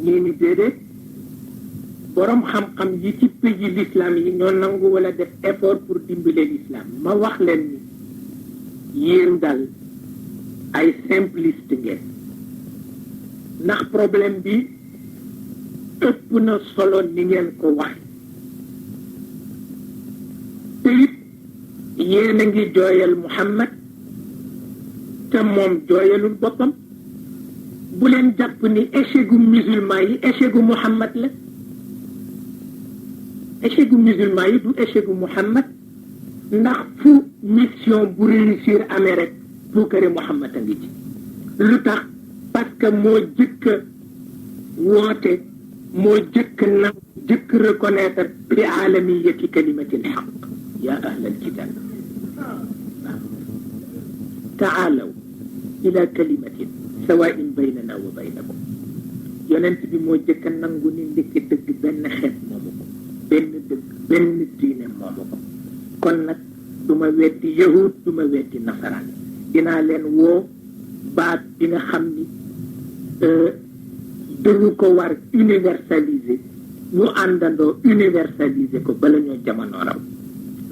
ñii ni déedéet borom xam-xam yi ci pays l'islam yi ñoo nangu wala def effort pour dimbale l'islam ma wax leen ni yéen dal ay simpliste ngeen ndax problème bi ëpp na solo ni ngeen ko wax te it yéen a ngi jooyal Muhammad te moom jooyalul boppam bu leen jàpp ni échec gu musulman yi échec gu Muhammad la échec gu musulman yi du échec gu Muhammad ndax fu mission bu réussir amee rek puukare Muhammad a ngi ci lu tax parce que moo jëkk woote moo jëkk na jëkk reconnaître bi alamiyati kalimatil haqq ya ahlal kitab taalaw ila kalimatin sawaa'in baynana wa baynakum yonent bi moo jëkk nangu ni ndekki dëgg benn xeet moomu ko benn dëgg benn diine moomu ko kon nag duma weddi yahud duma weddi nasaraan dinaa leen woo baat bi nga xam ni dañu ko war universaliser ñu àndandoo universaliser ko bala ñoo jamono raw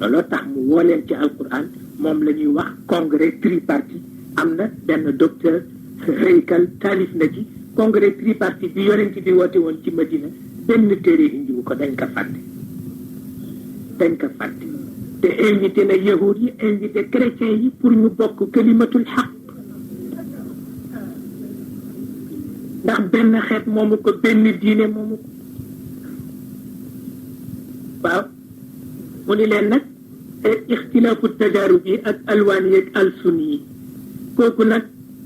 looloo tax mu woo leen ci alquran moom la ñuy wax congrès tripartite am na benn docteur Haykal taalif na ci congrès tripartite bi yonent bi woote woon ci Madina benn téere indiwu ko dañ ko fàtte te invité na yahud yi invité chrétien yi pour ñu bokk kalimatul xaq ndax benn xeet moomu ko benn diine moomu ko waaw mu ni leen nag ixtilaafu tajaarub yi ak alwaan yi ak alsun yi kooku nag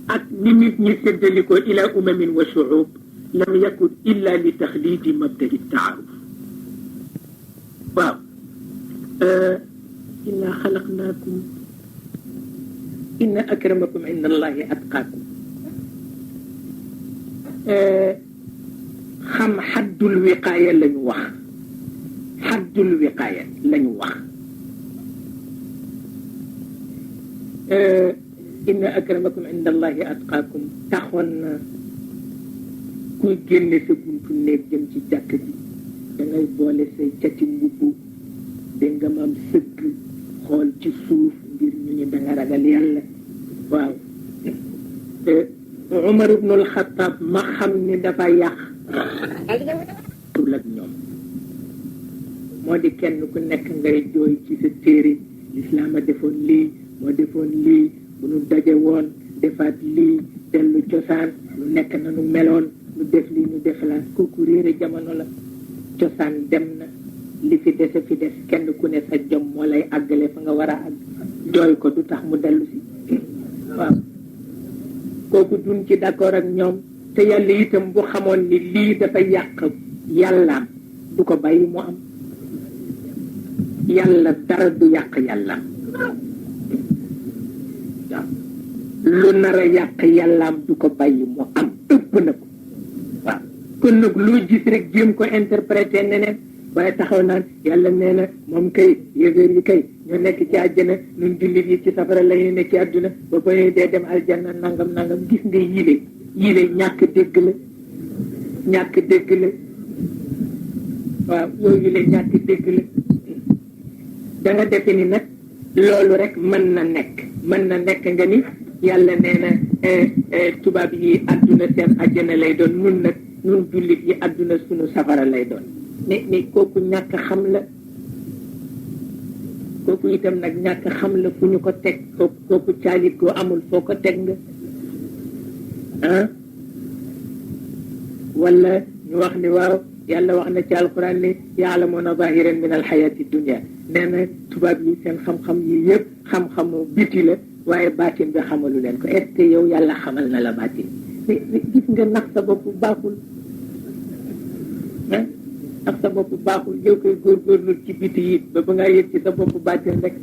ak ni nit ñi séddaliko ila umamin wa shuub lam yakun illa li taxlidi mabdai taaruf waaw inna xalaqnaakum inna akramakum inda allahi atqaakum xam xaddul wiqaaya lañu wax xaddul wiqaaya lañu wax inna akramakum inda allahi atqaakum taxoon na kuy génne sa buntu néeg jëm ci jàkk ji dangay boole say cati mbubbu dégg nga maam sëgg xool ci suuf ngir ñu ni danga ragal yàlla waaw Umar ibnul Xattaab ma xam ni dafa yàq tul ak ñoom moo di kenn ku nekk ngay jooy ci sa téere lislaam a defoon lii moo defoon lii bu nu daje woon defaat lii dellu cosaan lu nekk na nu meloon nu def lii nu defalaat kooku réere jamono la cosaan dem na li fi dese fi des kenn ku ne sa jom moo lay àggale fa nga war a àgg jooy ko du tax mu dellu si waaw kooku duñ ci d'accord ak ñoom te yàlla itam bu xamoon ni lii dafa yàq yàllaam du ko bàyyi mu am yàlla dara du yàq yàllaam waaw lu nar a yàq yàllaam du ko bàyyi mu am ëpp na ko waaw kon nag loo gis rek jéem ko interpréter neneen waaye taxaw naan yàlla nee na moom kay yéeféer yi kay ñoo nekk ci àjjana ñun jullit yi ci safara la ñu nekk ci àdduna ba ba dee dem aljanna nangam nangam gis nga yile ñàkk dégg la waaw yooyu la ñàkk dégg la da nga defe ni nag loolu rek mën na nekk nga ni yàlla nee na tubaab yi àdduna seen àjjana lay doon nun jullit yi àdduna sunu safara lay doon mais kooku ñàkk xam la kooku itam nag ñàkk xam la fu ñu ko teg kooku caalit koo amul foo ko teg nga wala ñu wax ni waaw yàlla wax na ci alquran ni yaalamuuna zahiran min alxayati dunia nee na tubaab yi seen xam-xam yi yëpp xam-xamu biti la waaye baatin bi xamalu leen ko est-ce que yow yàlla xamal na la baatin gis nga nax sa bopp baaxul ndax sa bopp baaxul yow koy góorgóorlu ci biti yi ba nga yëg ci sa bopp baatin rek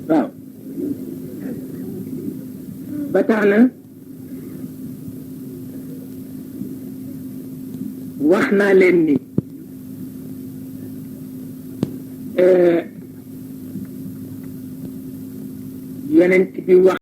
waaw ba tax na wax naa leen ni yonent bi wax